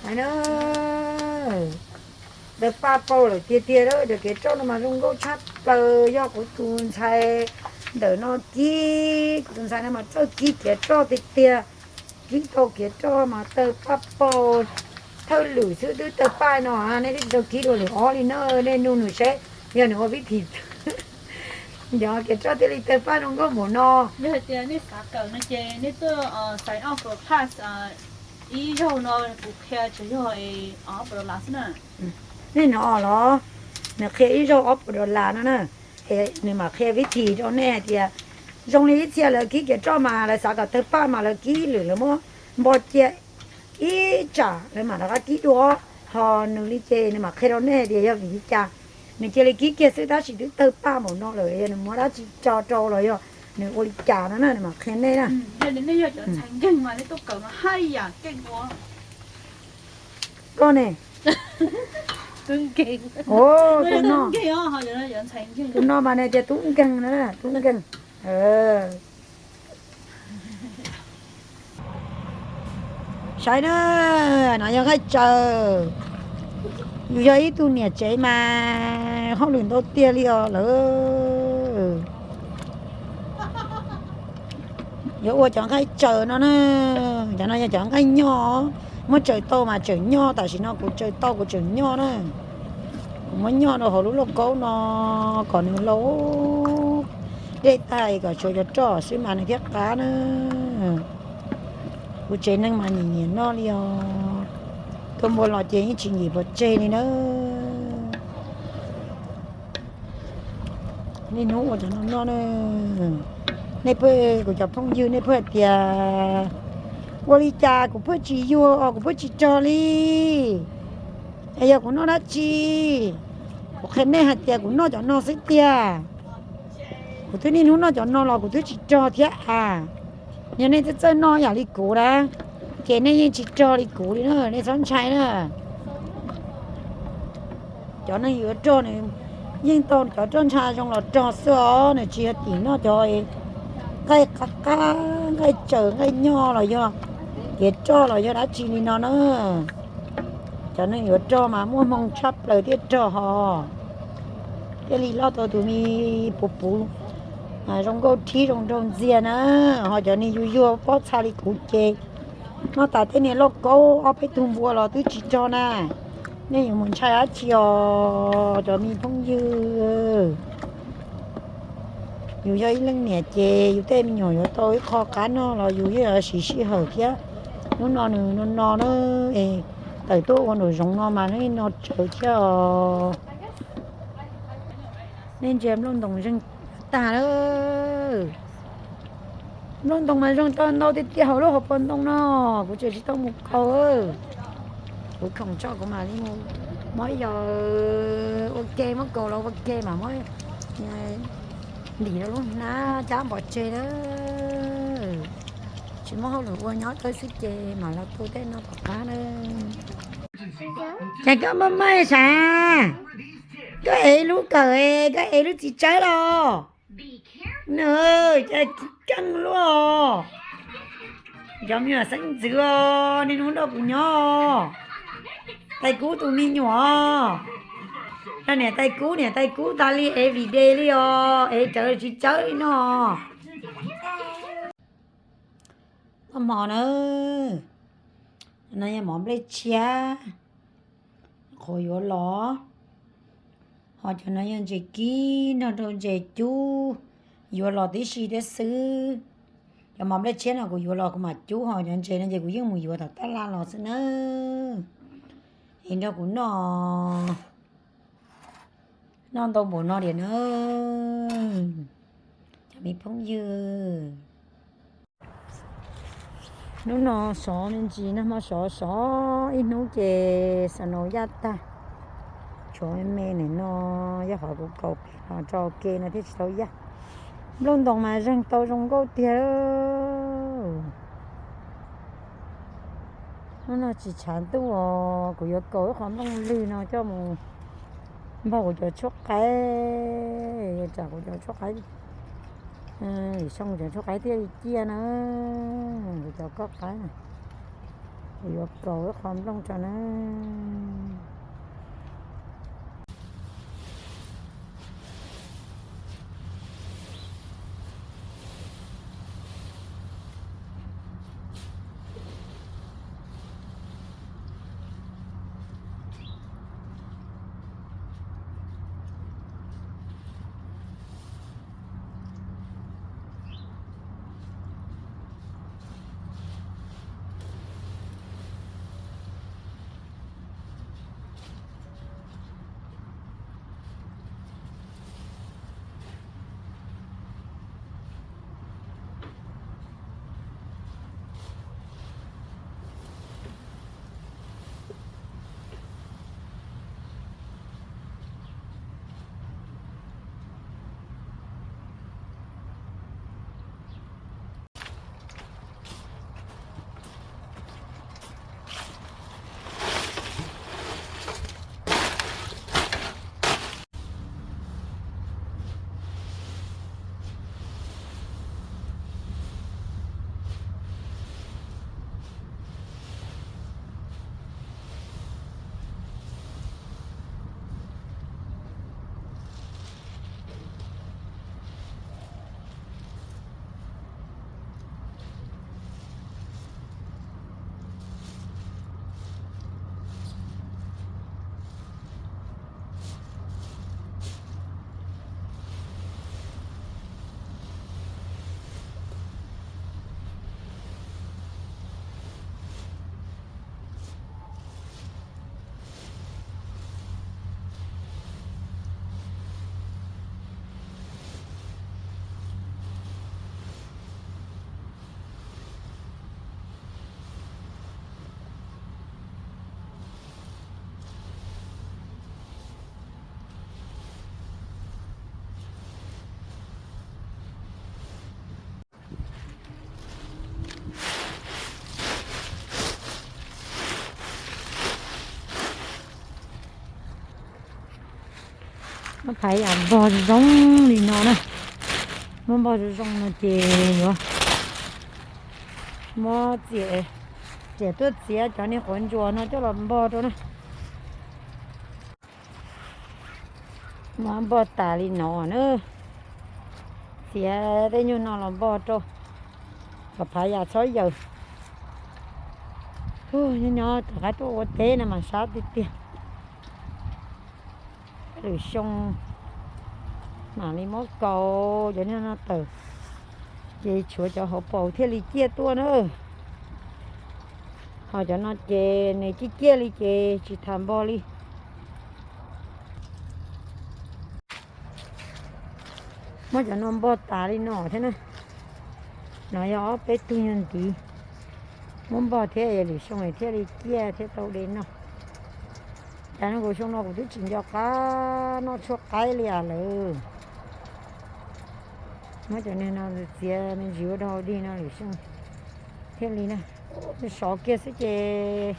Ai na, tawg paj paug lawm tiag tiag lawm. Cov kev roj no mas zoo nkauj tshaj plaws, yog kuv tus ntxhais ntawm no kib, kuv tus ntxhais no mas txawj kib kev roj tiag tiag. Kib tau kev roj mas tawg paj paug, thawj lwm xwb twb tawg paj no, nej twb tsis tau kib dua lwm ob li na. Nej nug nws seb yog nws ua vib thim cov kev roj thiaj li tawg paj zoo nkauj npaum no. Yog hais tias nej xav kawm no ces nej tuaj sign up for class ib zaug no, kuv qhia tsuas yog ob puas dollar xwb na. Nej hnov los, nws qhia ib zaug ob puas dollar no na. Nws mam qhia vib thim rau nej hais tias zoo li ib txhia lawv kib kev roj mas lawv xav kom tawg paj mas lawv kib lwm lawv muab npo cia ib tsam lawv mam rov qab kib dua. Ho nws li ces nws mam qhia rau nej hais tias yog vim li cas nws cia li kib kiag xwb tab sis twb tawg paj npaum no lawm, yog nws muab dab tsi tso rau los yog nws ua li cas no na, nws mam qhia nej na. Koj ne? Tus no, tus no mas nws tias tub nkeeg na, tub nkeeg. Saib na, no yog nqaij tsaws. Yus yog ib tug niam tsev mas hauj lwm ntau tiag li os lawm. Yuav ua cov nqaij tsaws no na, cov no yog cov nqaij nyoj, muab tsaws tau mas tseem nyoj, tam sim no kuv tsaws tau kuv tseem nyoj na. Kuv muab nyoj rau hauv lub lauj kaub no kom nws lau dej tag kom tshuav cov roj xwb mas nws thiaj qab na. Kuv tsev neeg mas nyiam nyiam noj li os. Tua npua los ces yeej tsis nkim pov tseg li na. Niaj hnub ua cov no noj na. Nej pheej, kuv cov phooj ywg nej pheej hais tias ua li cas kuv pheej tsis yuag os, kuv pheej tsis rog li. Es yog kuv noj dab tsi? Kuv qhia nej hais tias kuv noj cov no xwb tiag. Kuv twb niaj hnub noj cov no los kuv twb tsis rog thiab as. Yog nej txawj txawj noj yam li kuv na, ces nej yeej tsis rog li kuv li na, nej txhob ntshai na. Cov neeg yuav rog nws yeej tau cov roj ntsha zoo los rog xwb os, nws tsis yog tim noj cov nqaij qab qab, nqaij tsaws, nqaij nyoj los yog kev roj los yog dab tsi li no na. Cov neeg yuav rog mas muaj hmoo tshaj plaws thiaj rog hos, thiaj li loj tau tus me puv puv zoo nkauj thib zoo nraug ntxiag na. Ho cov neeg yuag yuag pob txha li kuv ces noj tas tej niag lauj kaub ob peb tug npua los twb tsis rog na. Nej yuav mus ntshai dab tsi os cov me phooj ywg. Yus yog ib leej niam ces yus tej me nyuam yuav tau ib qho qab noj los yus yeej yuav siv sij hawm thiab. Hnub no nws no no na, es tawm tuaj ua nraum zoov no mas nws no tsawv thiab os. Nej ntsia nplooj ntoos zeeg tag lawm. Nplooj ntoos mas zeeg tau ntau tiag tiag hauv lub hauv paus ntoo no, kuv tseem tsis tau mus kaus. Kuv khoom tso kuv mam li mus muab yos ua ke, muab kaus los ua ke mam muab ntim rau lub hnab cab npov tseg na. Tsis muaj hauj lwm ua nyob tawb xwb ces mam los tu tej no tom qab na. Cas koj maj maj sav, koj ev lub kawm, koj ev lub txiv tsawb los? Nws, cas keej luaj. Cov me nyuam xeeb ntxwv os, niaj hnub nrog kuv nyob. Tais Kub tus me nyuam, yog niam tais Kub, niam tais Kub tas li everyday li os, ev rawv tsis tsawb li no. Noj mov na, no yog mov nplej tshiab, qhuav yuav los. Ho cov no yog ntses kib nrog rau ntses cub, yuav los tib si thiab xwb. Cov mov nplej tshiab no kuv yuav los kuv mam cub, ho cov ntses no ces kuv yeej mus yuav tom tab laj los xwb na. Es nrog kuv noj, noj ntau npaum no diam na, cov me phooj ywg. Hnub no sov me ntsis, nag hmo sov sov ib hnub ces snow yaj tag. Tshuav me me nim no, yog qhov kuv kaus pem los tso ua ke no thiaj tsis tau yaj. Nplooj ntoos mas zeeg tau zoo nkauj tiag. Hnub no tsis tshav ntuj os, kuv yuav kaus ib qho nplooj lwg no coj mus npog kuv cov tshuab qaib, tsam kuv cov tshuab qaib, xyoo cov tshuab qaib thiaj li ciaj na, kuv cov koj qaib na. Yuav kaus ib qho nplooj tso na. Muab phav yam npog zoo zoo li no na. Muab npog zoo zoo no ces yuav muab txiav, riam tuaj txiav cov niag quav ntsuas no coj los npog rau na. Muab npog tas li no na. Txiav tej nyuag no los npog rau, kom phav yam txhob yaws. Nyob nyob rov qab tuaj ua teb no mas sab tiag tiag. Lwm xyoo mam li muab kaus cov niag no tawm, ces tshuav cov hauv paus thiaj li ciaj tuaj na. Ho cov no ces nws ciaj ciaj li ces tsis tham npog li. Muab cov no npog tas li no thiab na. No yog ob peb tug nyuag ntiv. Muab npog thiab lwm xyoo thiaj li ciaj thiab tau de noj. Cas no kuv xyoo no kuv twb tsis nco qab noj tshuaj qaib li as lawm. Muab cov niag no txiav me ntsis ua dog dig no lwm xyoo thiaj li na. Sov kiag xwb ces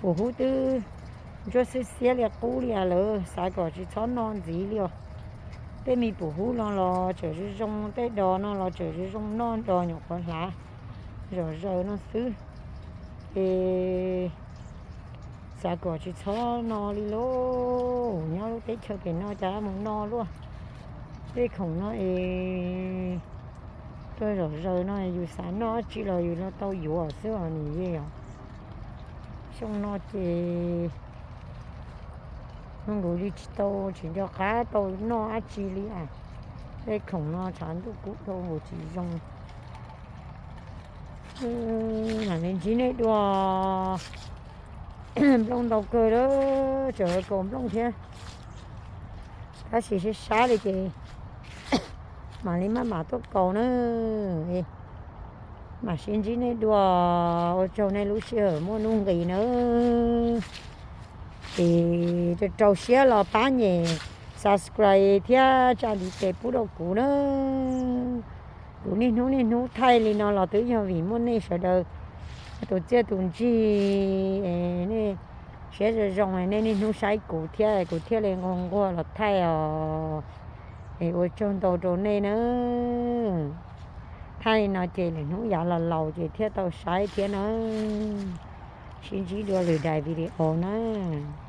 pum hub twb ntsuab xiab xiab li qub li as lawm, xav kom tsis txhob noj ntxiv li os. Tej me pum hub no los tseem zoo zoo, tej dos no los tseem zoo zoo, noj dos nyuam qhuav hlav zom zaws no xwb. Ces xav kom tsis txhob no li lauj, nyob lub teb chaws pem no cas mus no luaj. Tej khoom no es tuaj zom zaws no yus xav noj dab tsi los yus los tau yuav xwb os niam yej os. Xyoo no ces zoo nkaus li tsis tau, tsis nco qab tau noj dab tsi li as. Tej khoom no tshav ntuj kub dhau nkaus tsis zoo. Mam li ntsib nej dua. Nplooj ntau kawg lawm, tseem kaus nplooj thiab. Tab sis sib sab li ces mam li maj mam tuaj kaus na. Mam sib ntsib nej dua, ua tsaug nej lub sij hawm muaj nuj nqis na. Ces rau rau siab los pab nyem subscribe thiab tsa ntiv tes pub rau kuv na. Kuv niaj hnub niaj hnub thaij li no los twb yog vim muaj nej sawv daws tus txiaj tus ntsig, nej siab zoo zoo, nej niaj hnub saib kuv thiab kuv thiaj li nquag nquag los thaij os. Es ua tsaug ntau rau nej na. Thaij li no ces lwm hnub yav los laus ces thiaj tau saib thiab na. Sib ntsib dua lwm daim video nawb.